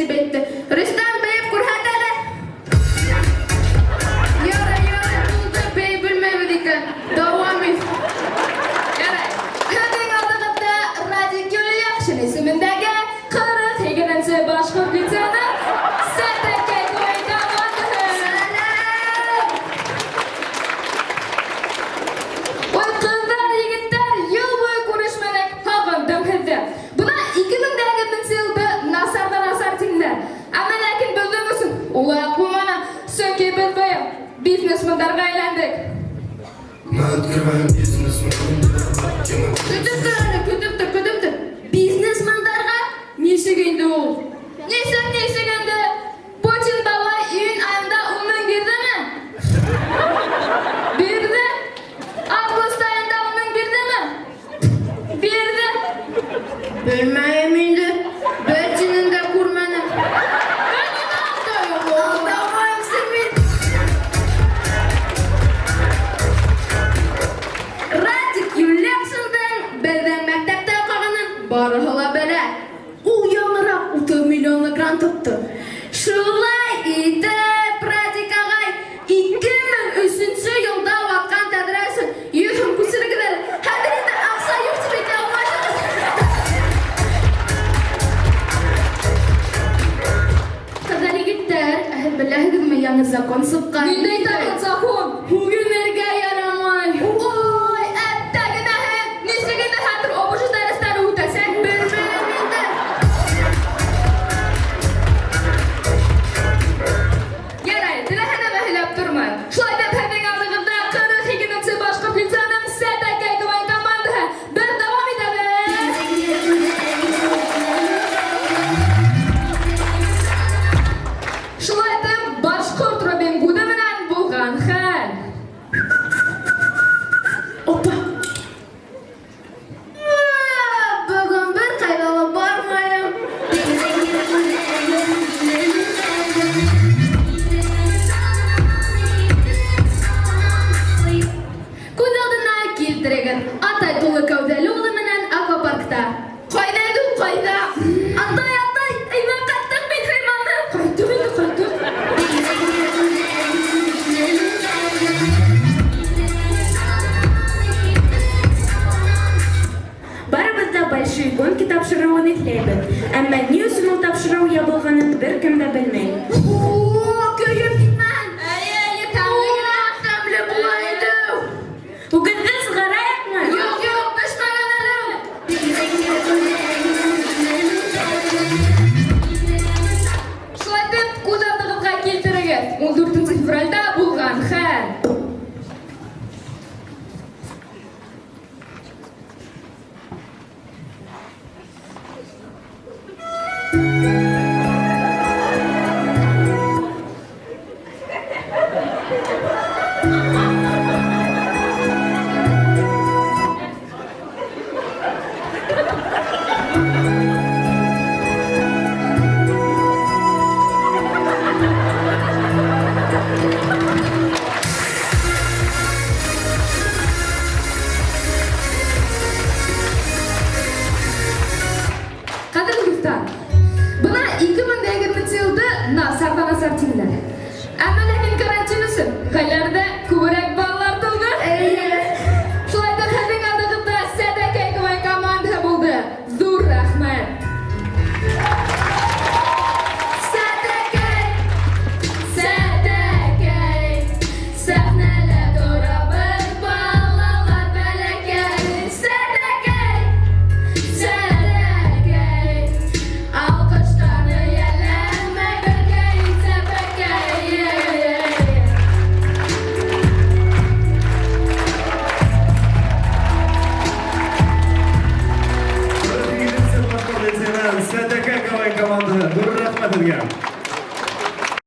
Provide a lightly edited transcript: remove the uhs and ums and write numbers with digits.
дип әйтте. Рөстәм, бейеп күрһәт әле. Ярай, ярай, булды, бейеп белмәйбеҙ икән. Дауам ит. Ярай. Һеҙҙең алдығыҙҙа Радик Юльяшин исемендәге 48-нсе башҡорт лицейының Сәтәкәй КВН командаһы. Сәләм! Ой, ҡыҙҙар, егеттәр, йыл буйы күрешмәнек, һағындым һеҙҙе. Бына 2020 йылды насар ҙа насар тинеләр. Әммә ләкин беҙҙең өсөн улай уҡ булманы, сөнки беҙ быйыл бизнесмендарға әйләндек. Мы открываем бизнес, мы Көтөп тор әле, көтөп тор, көтөп тор. Бизнесмендарға нисек инде ул? Нисек, нисек инде? Путин бабай июнь айында 10 мең бирҙеме? Бирҙе. Август айында 10 мең бирҙеме? Бирҙе. Белмәйем инде. Бер тинен дә күрмәнем. Алдамайымсың мин. Радик Юльякшиндың беҙҙең мәктәптә уҡығанын барыһы ла белә. Ул яңыраҡ 30 миллионлы грант отто. Шулай итеп, Радик ағай 2003 йылда ватҡан тәҙрә өсөн 100 һум күсерегеҙ әле. Хәҙер инде аҡса юҡ тип әйтә алмайһығыҙ. Ҡыҙҙар, егеттәр, ә һеҙ беләһегеҙме, яңы закон сыҡҡан? Ниндәй тағын закон? Һүгенергә ярамай. Ой, әттәгенәһе, нисек инде хәҙер ОБЖ дәрестәре үтәсәк, белмәйем инде. Ярай, теләһә нәмә һөйләп тормай. Шулай итеп, һеҙҙең алдығыҙҙа 42-нсе башҡорт лицейының Сәтәкәй КВН командаһы. Беҙ дауам итәбеҙ. Шулай итеп, башҡорт Робин Гуды менән булған хәл. Опа! Бөгөн бер ҡайҙа ла бармайым. Күҙ алдына килтерегеҙ. Атай тулы кәүҙәле улы менән аквапаркта. Ҡайҙа инде ул, ҡайҙа? Атай, атай, әйҙә ҡайттыҡ бит һыйманы. Ҡайттыҡ инде, ҡайттыҡ. Барыбыҙ ҙа Большие гонки тапшырыуын иҫләйбеҙ. Әммә ни өсөн ул тапшырыу ябылғанын бер кем дә белмәй. О, көйөп китмәһен. Эйе, эйе, тәмле генә. Тәмле була инде. Үгеҙҙе сығарайыҡмы? Юҡ, юҡ, бешмәгән әле ул. Шулай итеп, күҙ алдығыҙға килтерегеҙ. 14 февралдә булған хәл. Ҡәҙерле дуҫтар, бына 2020 йылды насар ҙа насар тинеләр. Әммә ләкин карантин өсөн ғаиләләрҙә күберәк балалар тыуҙы. Эйе. Шулай итеп, һеҙҙең алдығыҙҙа Сәтәкәй КВН командаһы булды. Ҙур рәхмәт. Сәтәкәй, сәтәкәй, сәхнәлә торабыҙ, балалар бәләкәй. Сәтәкәй, сәтәкәй, алҡыштан эйәләнмәй беҙгә сәпәкәй. 48-нсе башҡорт лицейынан Сәтәкәй КВН командаһы. Ҙур рәхмәт һеҙгә.